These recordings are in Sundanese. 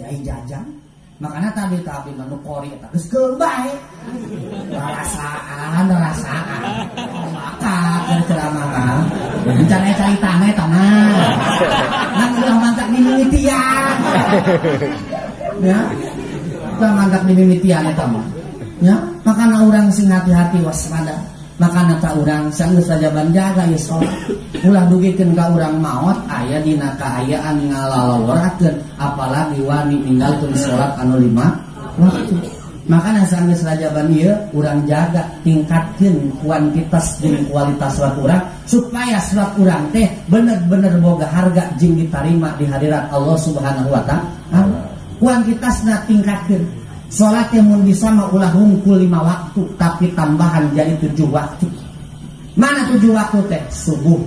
Ai jajan. Makana tadi tapi mah nu kori eta geus keun bae. Rasaan rasaan. Maka keur ceramah mah. Rencana caritana eta mah. Nang ulah mantak dimimitian. Ya. Ulah mantak dimimitian eta mah. Ya, makana urang sing hati-hati waspada. Makana ta urang sanggeus sajaban jaga ieu salat. Ulah dugikeun ka urang maot aya dina kaayaan ngalalaworakeun apalagi wani ninggalkeun salat anu 5 waktu. Makana sanggeus rajaban ieu urang jaga tingkatkeun kuantitas jeung kualitas salat urang supaya salat urang teh bener-bener boga harga jeung ditarima di hadirat Allah Subhanahu wa taala. Kuantitasna tingkatkeun. Salat yang mun bisa mah ulah hungkul 5 waktu tapi tambahan jadi 7 waktu. Mana 7 waktu teh? Subuh,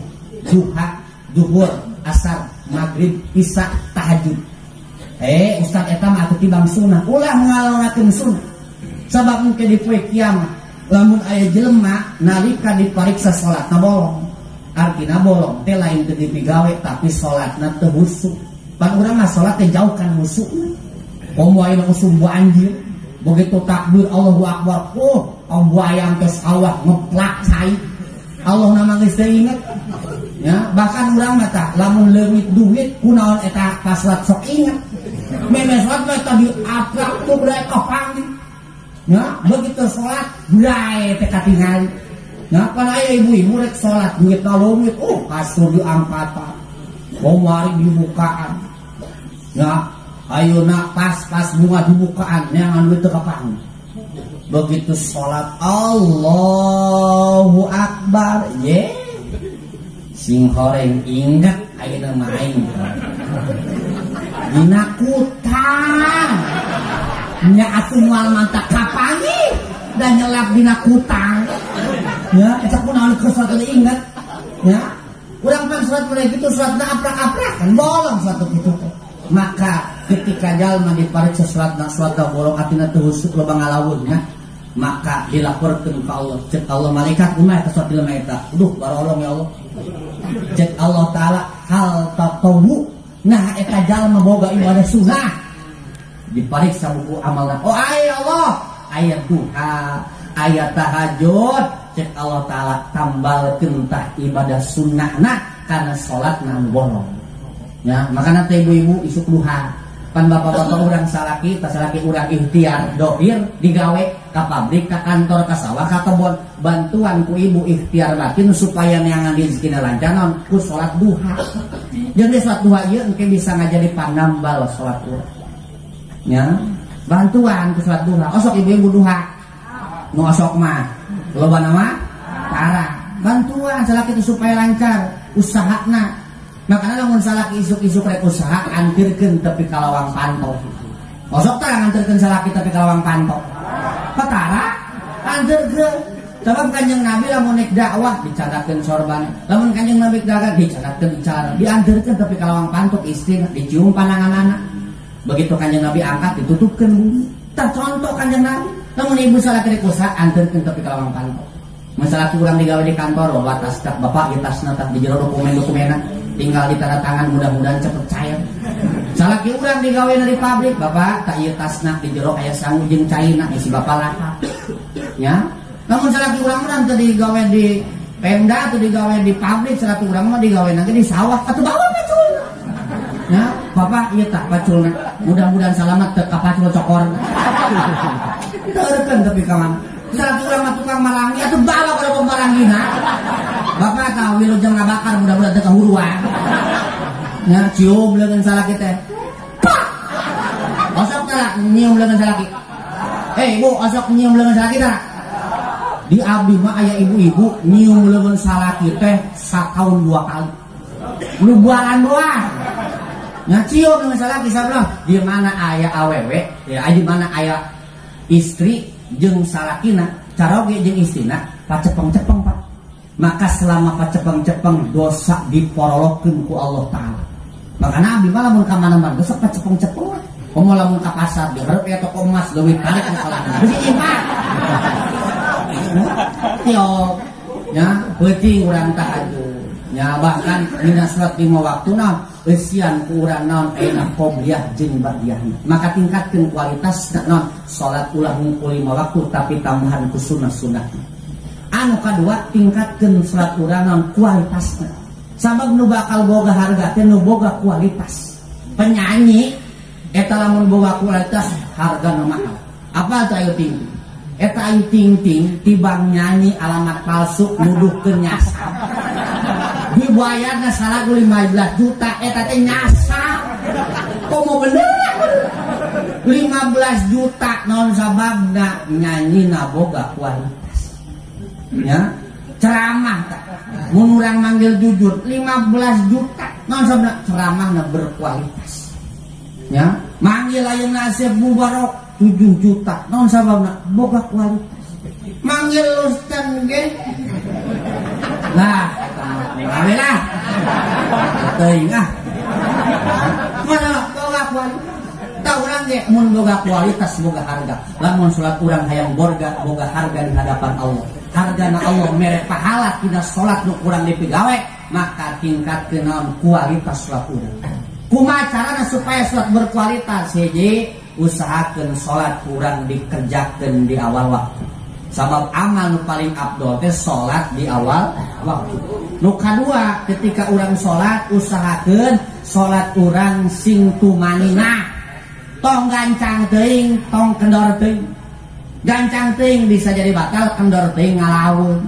duha, duhur, asar, maghrib, isya, tahajud. Ustaz eta mah atuh tibang sunnah. Ulah ngalorakeun sunnah. Sabab engke di poe kiamat lamun aya jelema nalika dipariksa salatna bolong. Artina bolong teh lain teu dipigawe tapi salatna teu husuk. Pan urang mah salat teh jauhkan husukna. Komo ayeuna usum banjir, begitu takbir Allahu Akbar, oh, ambu ayam teh sawah ngeplak cai. Allah nama geus teu inget. Ya, bahkan urang mah tah lamun leungit duit kunaon eta pasrat sok inget. Meme salat mah tadi aprak tuh bray kapanggih. Ya, begitu salat bray teh katingali. Ya, pan aya ibu-ibu rek salat duitna leungit, oh kasur diangkatan. Komari dibukaan. Ya, ayeuna pas-pas bunga dibukaan neangan duit teu kapanggih. Begitu salat Allahu Akbar, ye. Sing horeng inget ayeuna mah aing. Dina kutang. Nya atuh moal mantak kapanggih da nyelap dina kutang. Ya, eta kunaon keur salat teu inget. Ya. Urang pan salat mulai kitu salatna aprak-aprakan bolong salat kitu teh. Maka ketika jalma dipariksa salatna salatna bolong atina teu husuk loba ngalaweungna, maka dilaporkeun ka Allah. Cek Allah malaikat kumaha eta salat jelema eta? Duh barolong ya Allah. Cek Allah taala hal tatawu. Nah eta jalma boga ibadah sunnah. Dipariksa buku amalna. Oh ay Allah, aya duha, aya tahajud. Cek Allah taala tambalkeun tah ibadah sunnahna kana salatna bolong. Ya, makana teh ibu-ibu isuk duha. Pan bapak-bapak urang salaki, tas salaki urang ikhtiar dohir digawe ka pabrik, ka kantor, ka sawah, ka kebon. Bantuan ku ibu ikhtiar batin supaya neangan rezekina lancar naon ku salat duha. Jeung salat duha ieu engke bisa ngajadi panambal salat urang. Ya, bantuan ku salat duha. Osok ibu-ibu duha. Nu osok mah loba nama tara. Bantuan salaki itu supaya lancar usahana. Makanya lamun salaki isuk-isuk rek usaha antirkeun tepi ka lawang panto. Osok tara ngantirkeun salaki tepi ka lawang panto. Patara antirkeun. Sebab Kanjeng Nabi lamun nek dakwah dicandakeun sorban. Lamun Kanjeng Nabi dagang dicandakeun bicara, diantirkeun tepi ka lawang panto istrina dicium pananganana. Begitu Kanjeng Nabi angkat ditutupkeun bumi. Tah contoh Kanjeng Nabi. Lamun ibu salaki rek usaha antirkeun tepi ka lawang panto. Masalah kurang digawe di kantor, bawa tas tak bapak ieu tasna tah di jero dokumen-dokumena. Tinggal ditanda tangan mudah-mudahan cepet cair. Salaki urang digawe dari pabrik, bapak tak ieu tasna di jero aya sangu jeung caina isi bapak lahap. Ya. Lamun salaki urang teu digawe di Pemda atau digawe di pabrik, salaki urang mah digawe nanti di sawah atuh bawa paculna. Ya, bapak ieu tah paculna. Mudah-mudahan salamat teu kapacul cokor. Teu tapi ka mana. Salaki urang mah tukang marangi atuh bawa kana pemarangina. Bapak tahu wilujeng ngabakar mudah-mudahan teu kahuruan. Ya, cium leungeun salaki teh. Pak. Osok tara nyium leungeun salaki. Ibu, osok nyium leungeun salaki tara. Di abdi mah aya ibu-ibu nyium leungeun salaki teh sataun 2 kali. Lubuaran doang. Nya cium leungeun salaki sabelah. Di mana aya awewe, ya di mana aya istri jeung salakina, caroge jeung istrina pacepeng-cepeng, Pak. Maka selama pacepeng-cepeng dosa diporolokeun ku Allah Ta'ala. Maka Nabi mah lamun ka mana-mana dosa pacepeng-cepeng lah. Komo lamun ka pasar dihareup aya toko emas leuwih tarik ka salaki. Beusi imah. Tiok nya peuting urang tahajud. Nya bahkan dina salat 5 waktuna eusian ku urang naon ayeuna qobliyah jeung ba'diyahna. Maka tingkatkeun kualitas naon salat ulah ngumpul 5 waktu tapi tambahan ku sunah-sunahna. Anu kadua tingkatkeun salat urang naon kualitasna. Sabab nu bakal boga harga teh nu boga kualitas. Penyanyi eta lamun boga kualitas hargana mahal. Apa teh Ayu Ting Ting? Eta Ayu Ting Ting tibang nyanyi alamat palsu nuduhkeun nyasar. Dibayarna salagu 15 juta eta teh nyasar. Komo bener 15 juta naon sababna nyanyina boga kualitas. Ya, ceramah tah. Mun urang manggil jujur 15 juta naon sababna ceramahna berkualitas. Ya, manggil ayeuna Asep Mubarok 7 juta naon sababna boga kualitas. Manggil Ustaz ge. Lah, eta lah. Teuing ah. Mana boga kualitas. Tah urang ge mun boga kualitas boga harga. Lamun salat urang hayang boga boga harga di hadapan Allah. Hargana Allah mere pahala tina salat nu kurang dipigawe, maka tingkatkeun naon kualitas salat urang. Kumaha carana supaya salat berkualitas? Hiji, usahakeun salat kurang dikerjakeun di awal waktu. Sabab amal nu paling abdol teh salat di awal waktu. Nu kadua, ketika urang salat usahakeun salat urang sing tumanina. Tong gancang teuing, tong kendor teuing. Gancang teuing bisa jadi batal, kendor teuing ngalaun.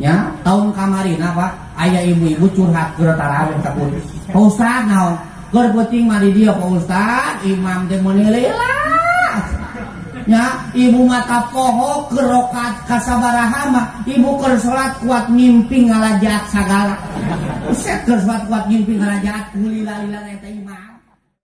Ya, tahun kamarina Pak, aya ibu-ibu curhat keur tarawih ka kudu. Pak Ustaz naon? Keur peuting mah di dieu Pak Ustaz, imam teh meuni lila. Ya, ibu mata poho keur rakaat kasabaraha mah, ibu keur salat kuat ngimpi ngalajaat sagala. Buset keur salat kuat ngimpi ngalajaat kulila-lila eta imam.